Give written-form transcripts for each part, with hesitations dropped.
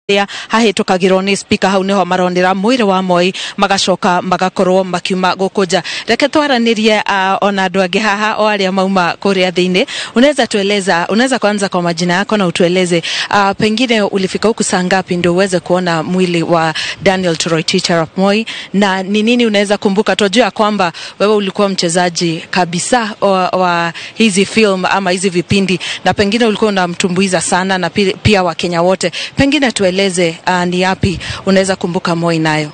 Hahĩtũkagĩrwo nĩ speaker, hau nĩho maronera mwĩrĩ wa Moi, magacoka magakorwo makiuma gũkũ nja. Reke twaranĩrie ona andũ angĩ haha o arĩa mauma kũrĩa thĩinĩ. Unaweza tueleza, unaweza kuanza kwa majina yako na utueleze pengine ulifika huku saa ngapi ndio uweze kuona mwili wa Daniel Toroitich arap Moi, na ni nini unaweza kumbuka? Tunajua kwamba wewe ulikuwa mchezaji kabisa wa hizi film ama hizi vipindi, na pengine ulikuwa unamtumbuiza sana na pia Wakenya wote. Pengine tueleze ni yapi unaweza kumbuka Moi nayo?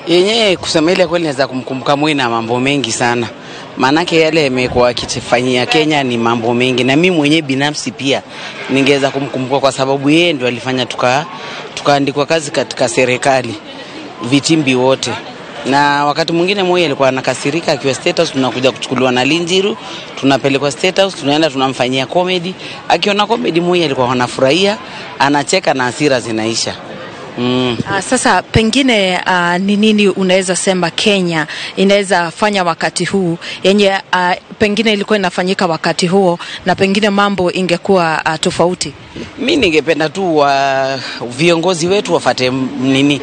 Yenyewe kusema ile kweli naweza kumkumbuka Moi na mambo mengi sana. Maanake yale yamekuwa akifanyia Kenya ni mambo mengi, na mimi mwenyewe binafsi pia ningeweza kumkumbuka kwa sababu yeye ndio alifanya tukaandikwa kazi katika serikali vitimbi wote. Na wakati mwingine Moi alikuwa anakasirika akiwa State House, tunakuja kuchukuliwa na Linjiru, tunapelekwa State House, tunaenda tunamfanyia comedy. Akiona comedy Moi alikuwa anafurahia, anacheka na hasira zinaisha. Sasa pengine ni nini unaweza sema Kenya inaweza fanya wakati huu yenye pengine ilikuwa inafanyika wakati huo na pengine mambo ingekuwa tofauti? Mi ningependa tu viongozi wetu wafate nini,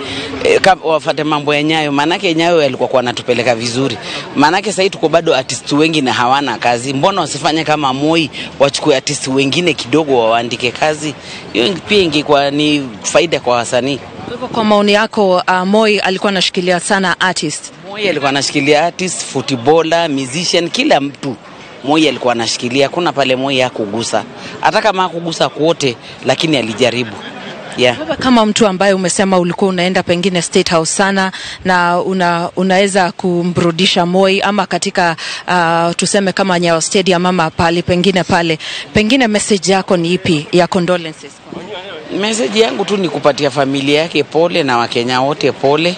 wafate mambo ya Nyayo, maanake Nyayo yalikuwa kwa wanatupeleka vizuri. Maanake sasa tuko bado artist wengi na hawana kazi. Mbona wasifanye kama Moi, wachukue artist wengine kidogo waandike kazi? Hiyo pia ingekuwa ni faida kwa wasanii. Kwa hivyo kwa maoni yako, Moi alikuwa anashikilia sana artist. Moi alikuwa anashikilia artist, footballer, musician, kila mtu. Moi alikuwa anashikilia, kuna pale Moi hakugusa. Hata kama hakugusa kwote, lakini alijaribu. Yeah. Wewe kama mtu ambaye umesema ulikuwa unaenda pengine State House sana na unaweza kumrudisha Moi ama katika tuseme kama Nyayo Stadium ama pale pengine pale, pengine message yako ni ipi ya condolences? Message yangu tu ni kupatia familia yake pole na Wakenya wote pole.